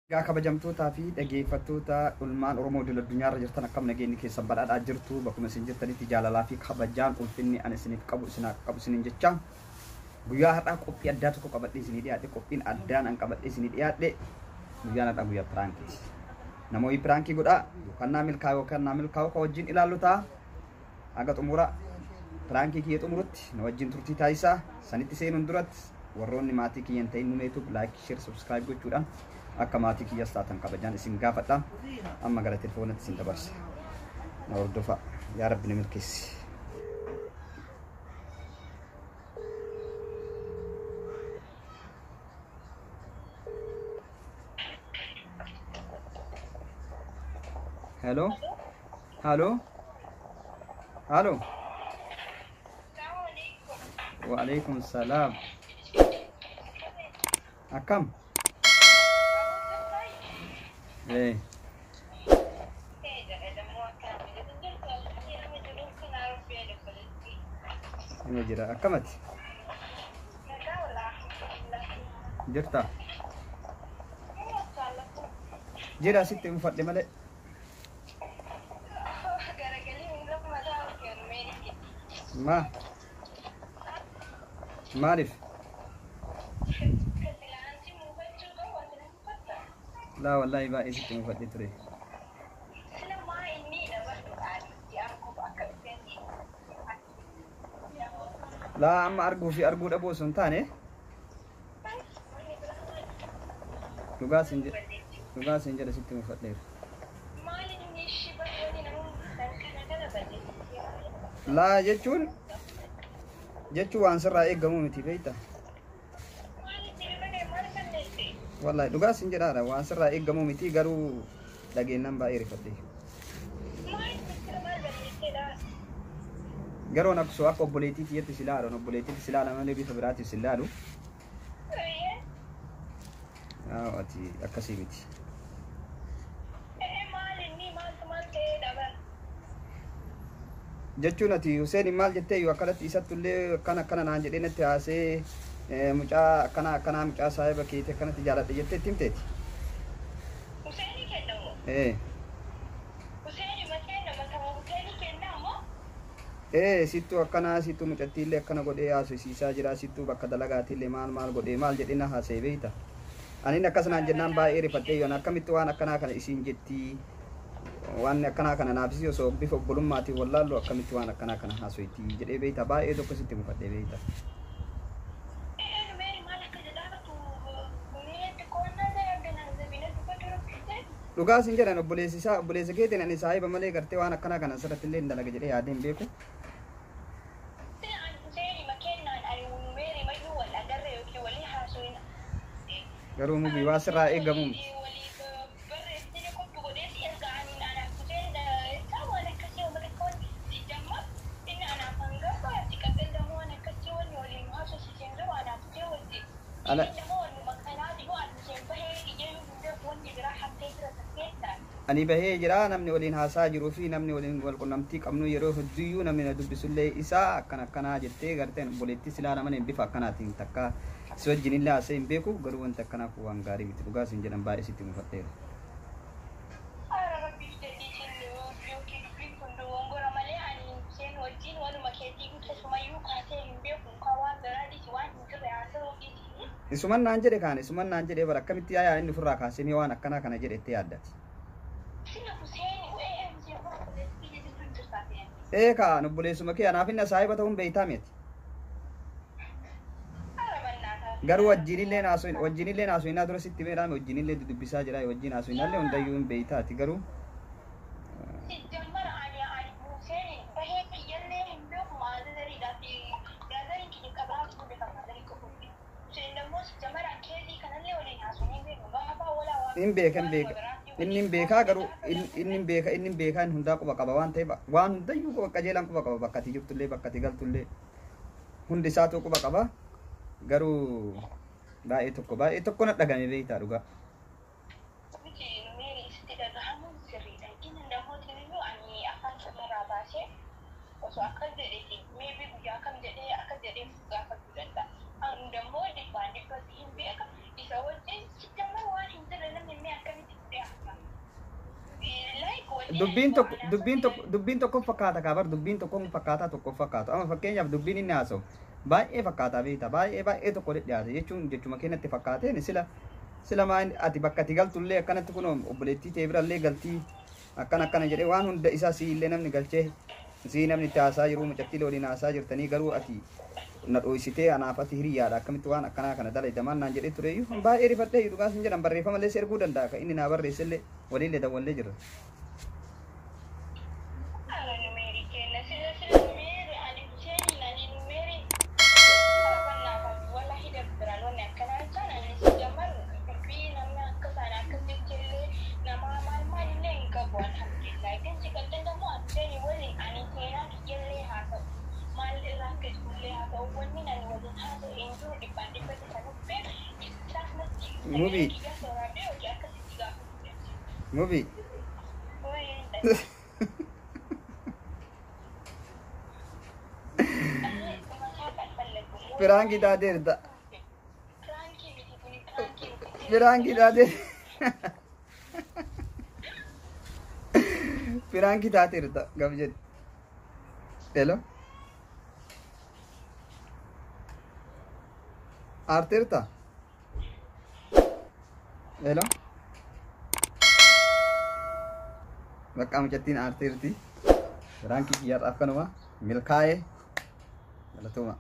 Egaa kabajamtootaa fi dhaggeeffattoota ilmaan Oromoo idil addunyaarra jirtan, akkam nageenyi keessan? Badhaadhaa jirtu? Bakkuma isin jirtanitti jaalalaa fi kabajaan ulfinni ani isiniif qabu isin haa qabu isiniin jecha, guyyaa har'aa qophii addaa tokko qabadhee isinii dhiyaadhe. Qophiin addaan an qabadhee isinii dhiyaadhe, guyyaan har'aa guyyaa prankiiti. Namoonni prankii godhaa yookaan naa milkaa'u yookaan naa milkaa'u ka wajjin ilaallu ta'a. Haga xumura prankii kiyya xumurutti na wajjin turtii taasisaa. Sanitti seenuun duratti warroonni maatii kiyya hin ta'in numeetu like, share, subscribe gochuudhaan akka maatii kiyyas taatan kabajaan isin gaafadha. Amma gara telefoonatti isin dabarsa. Na hordofaa. Yaa Rabbi na milkeessi. Hello? Hello? Hello? Wa alaikum salam. Akkam? Eh, Ima jira. Akkamati? Jirta? Jira, sitti mufadhe malee. Ma? Maaliif? Laa, wallaahi baay'ee sitti mufadhe ture. Laa, amma arguu fi arguu dhabuu osoo hin taane, dhugaa sin jedha, dhugaa sin jedha, sitti mufadheera. Laa, jechuun waan sirraa eegamuu miti, beekta. Wallaahi dhugaa sin jedhaadha, waan sirraa eegamuu miti, garuu dhageennan baay'ee rifadhe. Garuu akkasuma akka obboleettii kiyyatti si ilaalu, obboleettiitti si ilaala malee bifa biraatiif si ilaalu. Ati akkasii miti. Jechuun ati Hussein maal jettee iyyuu akkanatti isatti illee akkana akkana naan jedhee natti haasee, mucaa akkana akkanaa, mucaa saahiba keetii akkanatti jaaladhe jettee itti himteeti. Hussein kennamu. Ee. Hussein mateen matama Hussein kennamu. Ee, sittuu akkanaa, sittuu mucattiillee akkana godhee haasofsiisaa jira, sittuu bakka dalagaatiillee maal maal godhee maal jedhee na haasa'e, beekta. Ani akkas naan jennaan baay'ee rifadhee, yoon akkamitti waan akkanaa kana isiin jettii, waan akkanaa kana naafisi osoo bifa obbolummaatiin wallaallu akkamitti waan akkanaa kana haasoyti jedhee, beekta, baay'ee tokko sitti mufadhee, beekta. Ee, meeri maal akka jedhaatu mee xiqqoonnaa jala dubbatu rakkise. Dhugaa sin jedhan, obboleessi isaa, obboleessa keetiin ani saahiba malee gartee waan akkanaa kana asirratti illee hin dalaga jedhee yaadee hin beeku. Ani Hussein makennaan ani meeri mayyuu wal agarre yookiin walii haasofina. Garuu mubii waa sirraa eegamuu miti. Walii barreessine qophi godhees erga ani anaaf Hussein isaa waan akkasii waan akka wanti jamma inni anaaf hangafa siqaxxee dammoo waan akkasii wanni waliin haasofsiiseen jiru anaaf Hussein wajjin. Ana Inni dammoo wanni makanaa dhiboo ani Hussein bahee iyyuu hin beeku, wanni biraa haftee jira takkeessa. Ani bahee jira, namni waliin haasaa jiruu fi namni waliin wal qunnamtii qabnu yeroo hedduuyyuu namni na dubbisullee isaa akkana akkanaa jettee garteen obboleettii silaa nama bifa akkanaatiin takka si wajjin illee haasa'ee hin beeku, garuu wanti akkanaa kun waan gaarii miti. Dhugaa sin jedhan, baay'ee sitti mufadheera. Ara rabbiif jedhiitiin yookiin dubbiin kun dogongora malee ani Hussein wajjin waluma keetii keessumayyuu kaasee hin beeku, kan waan biraa dhiisi, waan hin jirre haasa'uu dhiisi. Isuman naan jedhe kaan, isuman naan jedhe bara akkamitti yaayaa inni ofirraa kaasee mee waan akkanaa kana jedhe itti yaaddati. Sina Hussein ee Hussein obboleettii jechuun jirtaa ta'e. Ee kaan, obboleessuma kee anaaf inni saahiba ta'uun beektaa miti. Ara mannaataa. Garuu wajjinillee naasoo wajjinillee naasoo dura sitti meedhaan wajjinillee dudubbisaa jira, wajjin haasoo hundayyuu hin beektaati garuu. Jammara ani Hussein bahee kiyyallee hin beeku, maazariidhaa fi biraazariin kiyya qabaatu beeka maazarii qofuufi. Hussein dammoo jammara keezii kanallee waliin haasoo hin beeku gaafa walaa waan. Hin beeka, hin beeka, inni hin beekaa, garuu inni hin beeka, inni hin beekaa, inni hundaa quba qaba waan ta'eef waan hundayyuu quba qajeelaan quba qaba, bakka ati jirtullee bakka ati galtullee hundi isaatu quba qaba, garuu baay'ee tokko baay'ee tokko na dhagame, beektaa, dhugaa. Miti, meeri sitti dhagahamuun sirriidha. Inni namoota iyyuu ani afaan kanarraa baasee osoo akkas jedheeti meebi guyyaa kam jedhee akkas jedhee gaafachuu danda'a. Ani dammoo dhibbaan dhibbatti hin beeka isa wajjin sitti ammoo waan hin jirre namni mee Dubbiin tokko dubbiin tokko dubbiin tokko fakkaata kaa bar, dubbiin tokko fakkaataa tokko fakkaatu. Amma fakkeenyaaf dubbiin inni haasa'u baay'ee fakkaataa beekta, baay'ee baay'ee tokko dhiyaate jechuun jechuma keenyatti fakkaateen sila sila maa ati bakka ati galtullee akkanatti kun obboleettii ta'e birallee galtii akkana akkana jedhee waan hunda isaa sii illee namni galchee sii namni itti haasaa jiru mucattii waliin haasaa jirtanii, garuu ati na dhoysitee anaaf ati hiriyaadha, akkamitti waan akkanaa kana dalagdamaan naan jedhee tureyyuu baay'ee rifadhee. Dhugaa sin jedhan, barreeffama illee si erguu danda'a kan inni naa barreessellee waliillee dawwallee jira. Mubi. Mubi. Prank taateerta. Prank taatee. Prank taateerta gam jedhe. Hello. Aarteerta? Hello. Bakka mucattiin aarteerti. Prank kiyyaadhaaf kanuma milkaa'ee, galatooma.